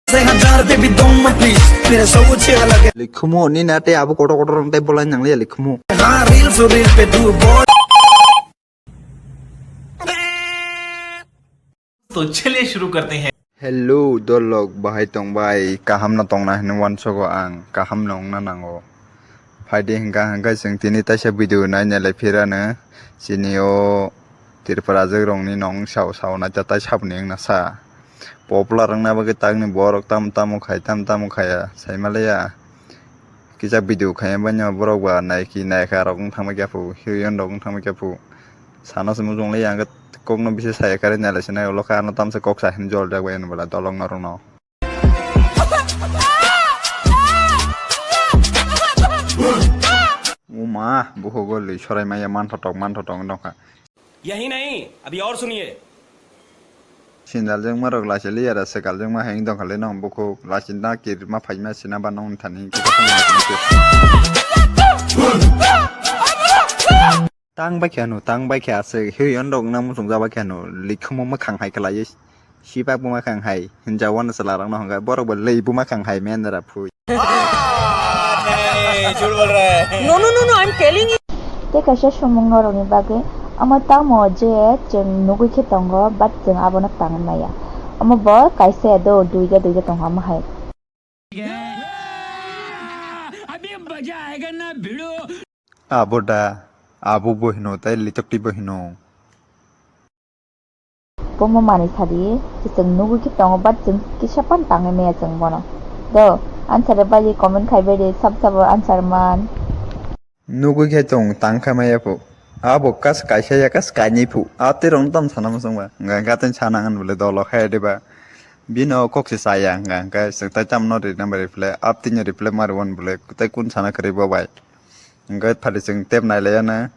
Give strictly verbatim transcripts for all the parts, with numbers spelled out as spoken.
Say hazar baby don't my please, mere sab kuch alage. Likhumu ni na te abo kotor kotor rong tai bolai nang le likhumu. Haan, reel so reel pe tu bol. To chaliye shuru karte hain. Hello dolok, bahai tong bai? Kaham no tong na hinwi uansogo ang, kaham no wng na nango. Phaidi hwnkha hwnkhe chwng tini taisa video naina le phirano, chini o Tripura jwk rokni nong sao sao naita tai saboni wngna sa. Popular wngna bagwi takni borok tamo tamo khai tamo tamo khaiya saimaliya. Kisa video khaiya banya borok ba naiki naikha rok wng thangma khe phu, heroine rok wng thangma khe phu. Sana se mujung le yang kok no bisi saya kare nai le sinai ulo kha ano tamsa kok sa hin jol jak bai ano bwla dolok norok no. Uma, buho gol li sorai maya man thotok man thotok wng tongkha. Yahi nahi, abhi aur suniye. Sindal jengma rok lachi liya da sekal jengma heng tongkha le nong bukhuk lachi na kirma phaima sina ba nong thani kisa thani. Tang bai khe ano, tang bai khe aswk, hei, on rok nang muchung jaba khe ano, likhumo mwkhang hai khlaiwi, sipak bo mwkhang hai, hinjao wano chwla rok no hwnkhai, borok bo lei bo mwkhang hai mendra phui. नहीं, झूठ बोल रहा है। No, no, no, no, I'm telling you. Tei kaisa sumung norokni bagwi, omo tamo je chwng nugwi khe tongo, but chwng abono tangwi maya. Omo bo kaisa do duida duida tongo omo hai. अभी मजा आएगा ना भिड़ो। Abo da, abo bo hino, tai litokti bo hino. Bomo manwi sadi, chwng nugwi khe tongo, but chwng kisa pan tangwi maya chwng bono. Do, answer bai comment khai bai de, sab sabo answer man. Nugwi khe chwng tang kha maya phu. Abo kas kaisa ya kas kainwi phu. A tei rong tam sana muchung ba. Hwnka hwnka tei sana ngan bole dolo khai de ba. Bino kok se saya hwnka hwnka chwng tai tam no ri number reply. Ap tini reply mar won bole tai kun sana kwrwi bo bai. Hwnka phali chwng tep nai laya na.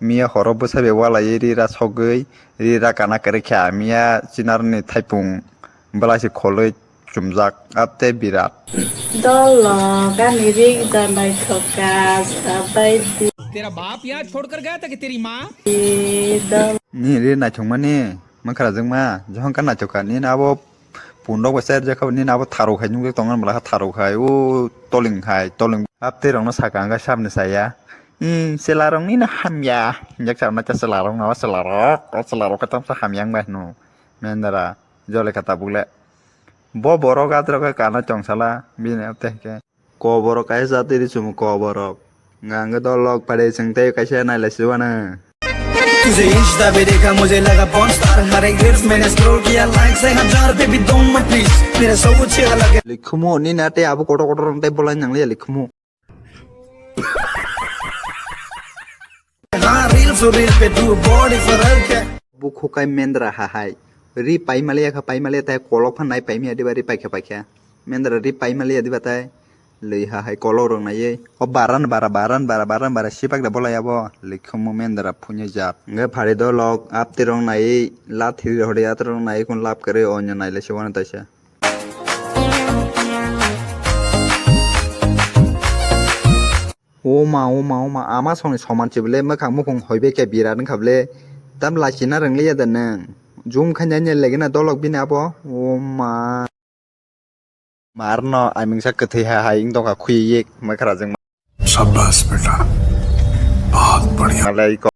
Miya horo bwsa bai walai ri ra sogwi ri ra kana kwrwi kha. Miya chinarni thaipung bwlai se kholwi chumjak, ap tei birat. Dolo gani rik da naithok ka sabai di. तेरा बाप यहाँ छोड़कर गया था कि तेरी माँ? Dolo. Ni ri naithok mani, mwkhra jwkma, johon ka naithok ka, nini abo pun rok bai cher jak kha, nini abo tharo khai nukjak tongo, bwla kha tharo khai, o toling khai, toling. Ap tei rok no saka hwnka samni saya. Hmm, chwla rok nini hamya, hinjak sa na chwla rok no, chwla rok, o chwla rok khe tamo sa hamya wng bai hino, mendra. Jole kha tabuk le. Bo borok atrok khe kana chong sala bini ap tei hwnkhe. Koborok kaisa jati ri chumo koborok. Nga hwnkhe dolok pare chwng tei kaisa nai lai si uanw. तुझे इंस्टा पे देखा मुझे लगा porn star हर एक रील्स मैंने स्क्रॉल किया लाइक से हजार पे भी दो मत प्लीज मेरा सब कुछ अलग है. Likhumu ni na tei abo kotor kotor rong tei bolai nang liya likhumu. हाँ रील्स रील पे तू बॉडी फरक है. Bukhukai mendra ha hai. Ri paimaliya kha paimaliya tai kolok phan nai paimiya diba ri paikha paikha. Mendra ri paimaliya diba tai lwi ha hai kolok rok naiwi. O baran bara baran bara baran bara sipak da bolai abo. Likhumu mendra phunyo jat. Nge phari dolok apti rok naiwi lathi rok hori at rok naiwi kun lap kare onyo naile se wano taisa. Oma, oma, oma, ama songni soman se bwle, mwkhang mukhung hoibe khe birat wngkha bwle. Tam lachina rwngliya da nwng? Zoom khaina nya legena dolok bini abo. Oma. Marno amingsa kwthwi ha hai wng tongkha khuywi yek mwkhra jwng. शाबाश बेटा, बहुत बढ़िया। Malai ko.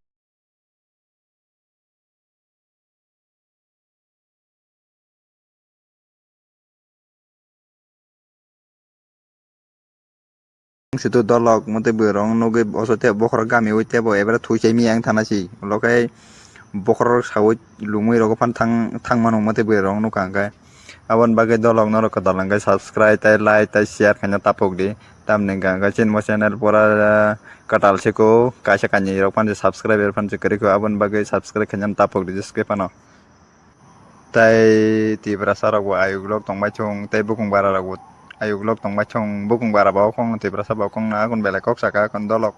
Situ dolok motwi bwrwng nugwi oso tei bokhorok gami ui tebo ebra thwi chai miyang thana si ulo khe bokhorok saui lumui rogo phan thang thang mano motwi bwrwng nukha hwnkhe. Aboni bagwi dolok norok kwtal hwnkhe subscribe tei like tei share khaina tapuk di. Tamni hwnkha hwnkhe chini bo channel pura kwtal se kho, kaisa kainwi rok phan se subscribe er phan se kwrwi kho, aboni bagwi subscribe khaina tapuk di jeske phano. Tei Tiprasa rok bo ayuk lok tong bai chung, tei bukung bara rok bo ayuk lok tong bai chung, bukung bara bo khong Tiprasa bo khong na akun belai kok saka akun dolok.